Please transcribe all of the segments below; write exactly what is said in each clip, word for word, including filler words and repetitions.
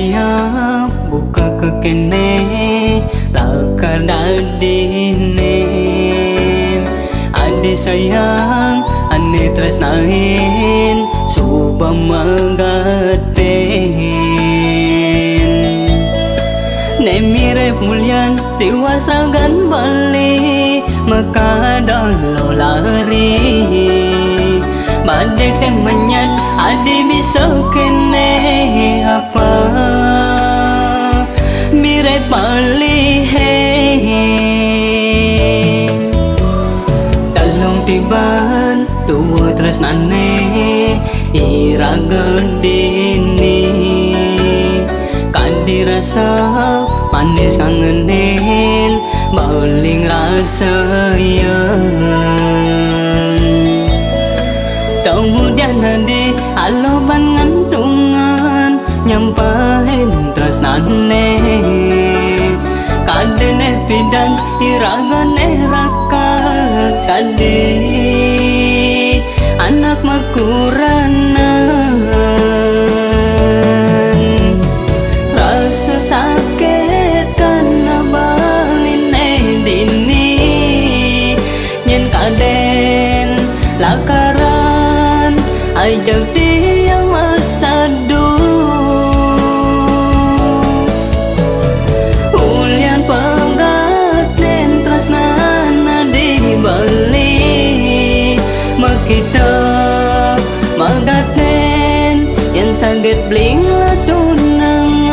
Ya, buka ke kene, lakar dadine. Adi sayang, ane tresnain, suba magaten. Ne mirip mulian, tiwas ragan bali, makadalo lari. Badek sing menyat, adi bisa kene apa? Mirip bali he. Dalung tiban, duwa tresnane, ira gedini. Kadi rasa manis ngangenin, baling rasa yen. Tong hudian adi, aloban ngantungan, nyampain tresnane. Kadene pidan, iragane rakat sadi, anak makuranan. Rasa sakit kana baline dini, nyen kaden lakaran, ajak tiang maseduh. Ulian pegat nen tresnana dibeli, makita megat nen, yen saget bling ladunangan.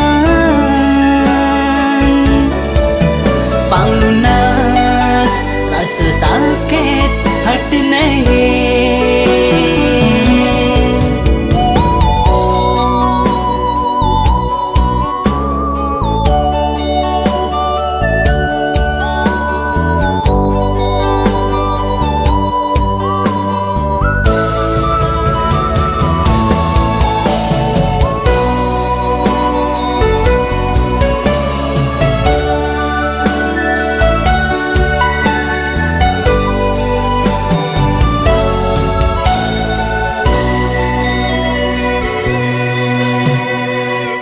Panglunas rasa sakit hatine.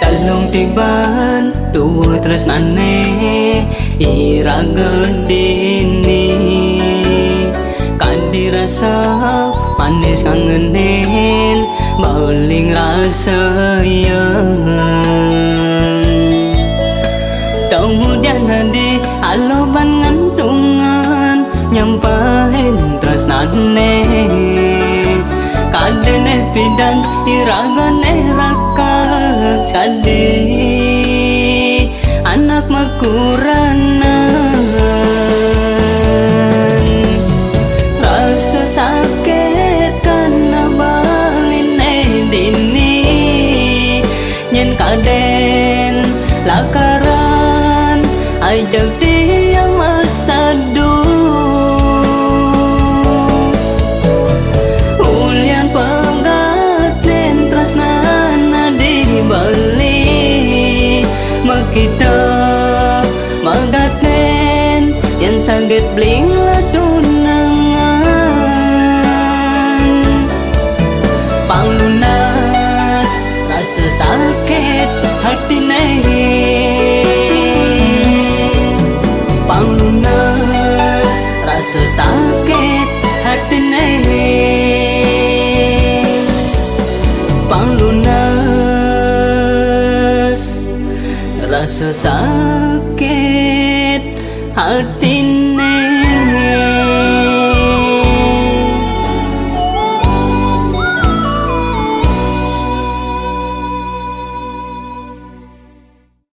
Dalung tiban, duwa tresnane, ira gedini. Kadi rasa manis ngangenin, baling rasa yen. Tong hudian adi, aloban ngantungan, nyampain tresnane. Kadene pidan, iragane rakat sadi, anak makuranan. Rasa sakit kana baline dini, nyen kaden lakaran, ajak tiang maseduh. Ulian pegat nen tresnana dibeli, makita megat nen, yen saget bling ladunangan. Panglunas rasa sakit hatine. Panglunas rasa sakit hatine. Panglunas rasa sakit hati.